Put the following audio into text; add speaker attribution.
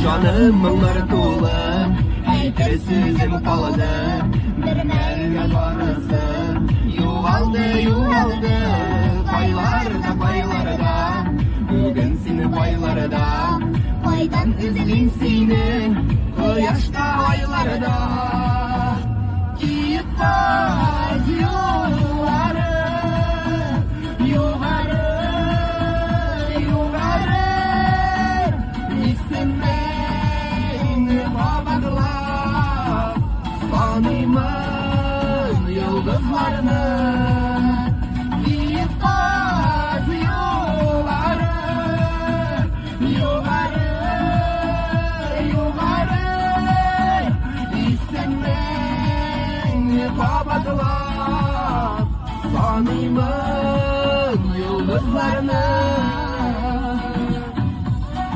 Speaker 1: Җаным моңнар тулы, әйтер сүзем калды. Бер мәлгә барысы югалды, югалды. Кайларда, кайларда, бүген син кайларда? Кайдан эзлим сине, кояшта, айларда? Киек каз юллары, югары, югары. Исемеңне кабатлап, саныймын йолдызларны. Киек каз юллары, югары, югары. Исемеңне кабатлап, саныймын йолдызларны.